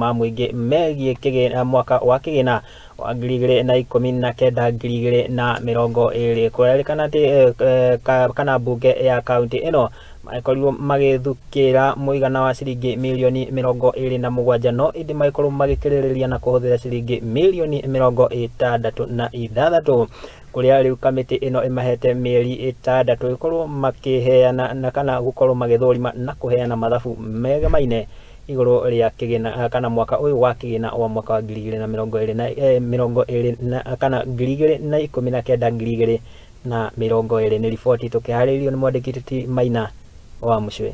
Ma mũingĩ megiĩ kĩgĩna mwaka wa kĩgĩna wa 2019 2020. Kũrerĩkana atĩ kana mbunge ya kaunti ĩno magĩkorirwo magĩthukĩra mũigana wa ciringi mirioni 27, no ĩndĩ magĩkorwo magĩkĩrĩrĩria na kũhũthĩra ciringi mirioni 66, kũrĩa rĩu kamĩtĩ ĩno ĩmahete mĩeri 6 ĩkorwo makĩheana na kana gũkorwo magĩthũrima na kũheana mathabu megemaine igũrũ rĩa kĩgĩna kana mwaka ũyũ wa kĩgĩna wa mwaka wa 2020 na 20 na kana 2019 2020. Nĩ riboti tũkĩharĩirio nĩ mwandĩki Titi Maina wa Mũcwe.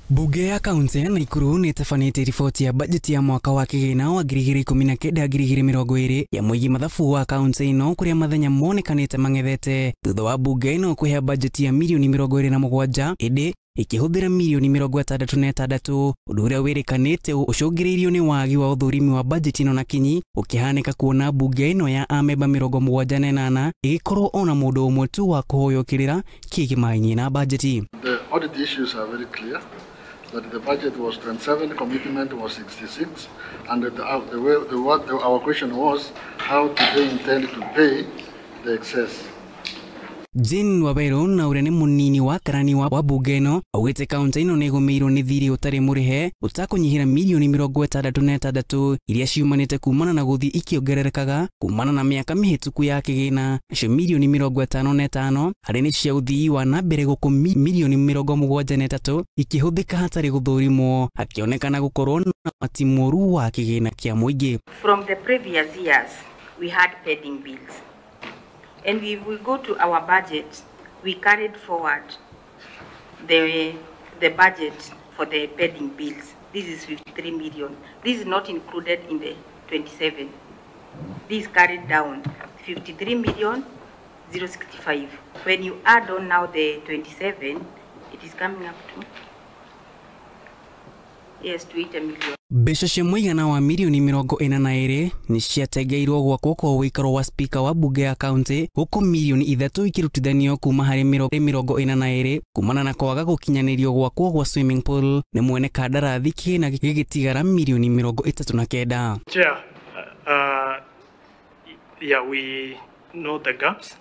Bunge ya kaunti ya Nakuru nĩ ĩtabanĩtie riboti ya bajeti ya mwaka wa kĩgĩna wa 2019 2020 ya mũigi mathabu wa kaunti ĩno, kũrĩa mathenya monekanĩte mang'ethete thutha wa bunge ĩno kũhea bajeti ya mirioni 27 ĩndĩ ikĩhũthĩra mirioni 66, ũndũ ũrĩa wĩrĩkanĩte ũcũngĩrĩirio nĩ wagi wa ũthũrimi wa bajeti ĩno na kinyi, ũkĩhanĩka kuona bunge ĩno ya amemba 78 ĩgĩkorwo ona mũndũ ũmwe tu wa kũhoywo kĩrĩra kĩgĩmainie na bajeti. The audit issues are very clear that the budget was 27, commitment was 66, and our question was, how do they intend to pay the excess? Jane Waweru na ũrĩa nĩ mũnini wa karani wa bunge ĩno augĩte kaunti ĩno nĩ ĩgũmĩirwo nĩ thirĩ ũtarĩ mũrĩhe ũtakũnyihĩra mirioni 66 iria ciumanĩte kumana na gũthiĩ ikĩongererekaga kumana na mĩaka mĩhĩtũku ya kĩgĩna, nacio mirioni 55 harĩ nĩ cia ũthii wa na mbere gũkũ mirioni 73 ikĩhũthĩka hatarĩ gũthũrimwo, hakĩonekana gũkorwo na ũhati mũru wa kĩgĩna kĩa mũingĩ. From the previous years we had pending bills. And if we go to our budget, we carried forward the budget for the pending bills. This is 53 million. This is not included in the 27. This carried down 53 million 065. When you add on now the 27, it is coming up to, yes, to 80 million. Mbeca cia mũigana wa mirioni 42 nĩ ciatengeirwo gwakwo kwa ũikaro wa spika wa bunge ya kaunti, gũkũ mirioni 3 ikĩrutithanio kuma harĩ 42 kumana na kwaga gũkinyanĩrio gwakwo gwa swimming pool nĩ mwene kandarathi kĩgĩna gĩgĩtigara mirioni 39. Chair, yeah, we know the gaps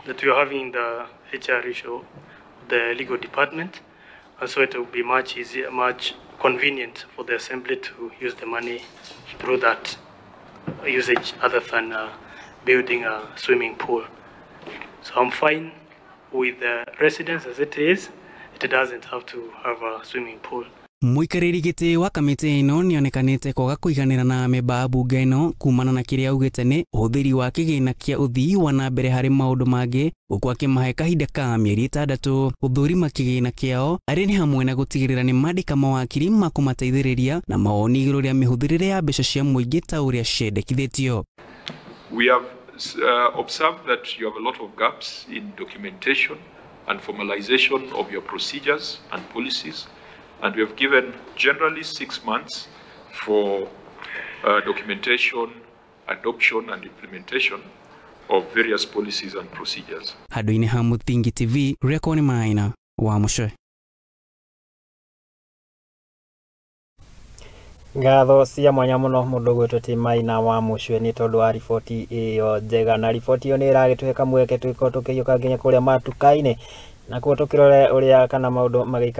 that we are having in the HR issue of the legal department, and so it will be much easier, much convenient for the assembly to use the money through that usage other than building a swimming pool. So I'm fine with the residence as it is. It doesn't have to have a swimming pool. Mũikarĩri gĩtĩ wa kamĩtĩ ĩno nĩonekanĩte kwaga kũiganĩra na amemba a bunge ĩno kumana na kĩrĩa augĩte nĩ ũhũthĩri wa kĩgĩna kĩa ũthii wa na mbere harĩ maũndũ mangĩ, gũkũ akĩmahe kahinda ka mĩeri 6 gũthũrima kĩgĩna kĩao, arĩ nĩ hamwe na gũtigĩrĩra nĩ mandĩka mawakiri ma kũmateithĩrĩria na mawoni igũrũ rĩa mĩhũthĩrĩre ya mbeca cia mũingĩ ta ũrĩa ciendekithĩtio. We have observed that you have a lot of gaps in documentation and formalization of your procedures and policies. And we have given generally 6 months for documentation, adoption and implementation of various policies and procedures. Handũ-inĩ ha Mũthingi TV, Rekoni Maina wa Mũcwe. Ngatho cia mwanya mũno mũndũ gwĩtwo ti Maina wa Mũcwe nĩ tondũ wa riboti ĩyo njega, na riboti ĩyo nĩ ĩragĩtũhe kamweke tũgĩkorwo tũkĩiyũka nginya kũrĩa matuka-inĩ, nakuo tũkĩrore ũrĩa kana maũndũ magĩikara.